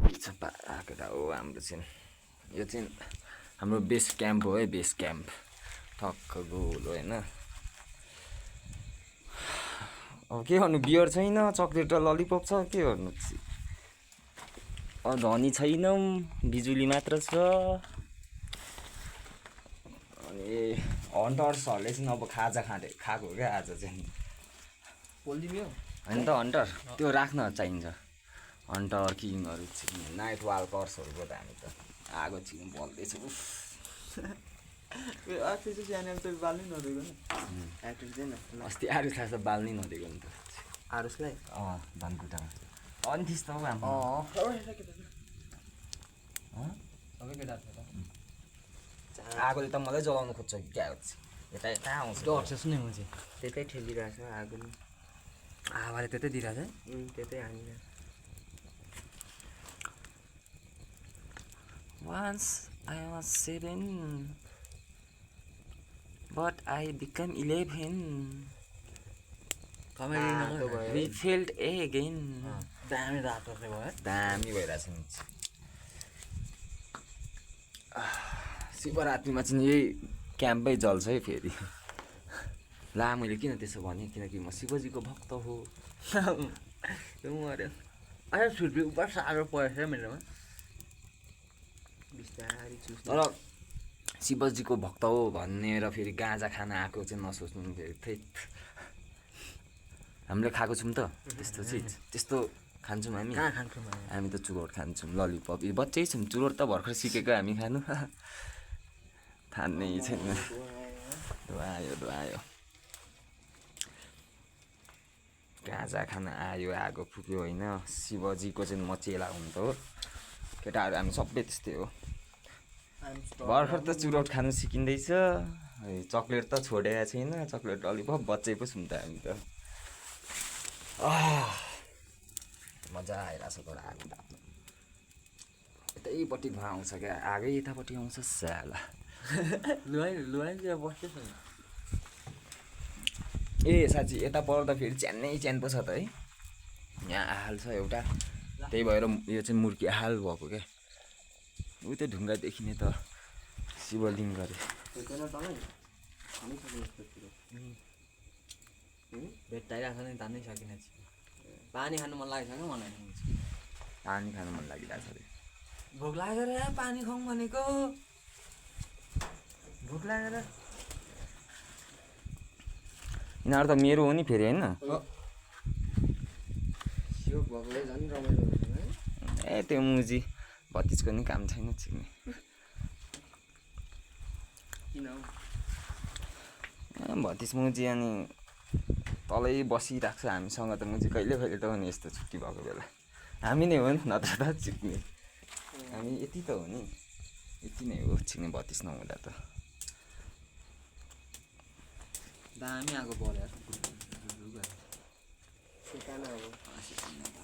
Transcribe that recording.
केटा हो हाम्रो चाहिँ यो चाहिँ हाम्रो बेस क्याम्प हो है बेस क्याम्प ठक्क गोल होइन अब के गर्नु बियर छैन चक्लेट र ललिपप छ के गर्नु धनी छैनौँ बिजुली मात्र छ अनि हन्टर्सहरूले चाहिँ अब खाजा खाएको क्या आज चाहिँ पोलिदियो होइन त हन्टर त्यो राख्न चाहिन्छ हन्टर किङहरू चिक्ने नाइट वाल कर्सहरूको त हामी त आगो चिक्नु बल्दैछ अस्ति आरुस खास त बाल्नै नदिएको नि त आरुसलाई धनकुटामा अनि त्यस्तो आगोले त मलाई जलाउनु खोज्छ कि क्या यता यता आउँछ डर सुने म चाहिँ त्यतै ठेलिरहेछ आगोले हावाले त्यतै दिइरहेछ है त्यतै हानिरहेछ Once I was 7 but I became 11 we felt again दामी रातो चाहिँ भयो दामी भइरहेछ नि शिवरात्रिमा चाहिँ यही क्याम्पै जल्छ है फेरि ला मैले किन त्यसो भने किनकि म शिवजीको भक्त हो अरे अहिले छुट्टी उपर साह्रो परेछ मेरोमा बिस्तारै चुस तर शिवजीको भक्त हो भनेर फेरि गाँजा खान आएको चाहिँ नसोच्नु फेरि थै हामीले खाएको छौँ त त्यस्तो चिज त्यस्तो खान्छौँ हामी कहाँ खान्छौँ हामी त चुरोट खान्छौँ ललिपप यो बच्चै छौँ चुरोट त भर्खर सिकेको हामी खानु थान्नै छैन धुवायो गाँजा खान आयो आगो फुक्यो होइन शिवजीको चाहिँ म चेला हुनु त हो केटाहरू हामी सबै त्यस्तै हो भर्खर त चुरोट खानु सिकिँदैछ चक्लेट त छोडेको छैन चक्लेट ललिपप बच्चै पो छौँ त हामी त मजा आइरहेछ तर आगो ताप्नु यतैपट्टि धुवा आउँछ क्या आगै यतापट्टि आउँछ स्याला लुहाइ बस्दैछ ए साँच्ची यता पर्दा फेरि च्यान्नै च्यान पो छ त है यहाँ आहाल छ एउटा त्यही भएर यो चाहिँ मुर्की आहाल भएको क्या उ त्यो ढुङ्गा देखिने त शिवलिङ्ग अरे भेट्टाइरहेको छ नि तान्नै सकिन पानी खानु मन लागेको छ क्या मलाई पानी खानु मन लागिरहेको छ अरे भोक लागेर पानी खाउँ भनेको भोक लागेर यिनीहरू त मेरो हो नि फेरि होइन यो भोगले झन् रमाइलो हुन्छ है ए त्यो मुजी भतिजको नि काम छैन छिक्ने किन भतिज मुजी अनि तलै बसिरहेको छ हामीसँग त मुजी कहिले कहिले त हो नि यस्तो छुट्टी भएको बेला हामी नै हो नि नत्र त छिक्ने हामी यति त हो नि यति नै हो छिक्ने भतिज नहुँदा त दामी आगो बल्यो सिकाना अब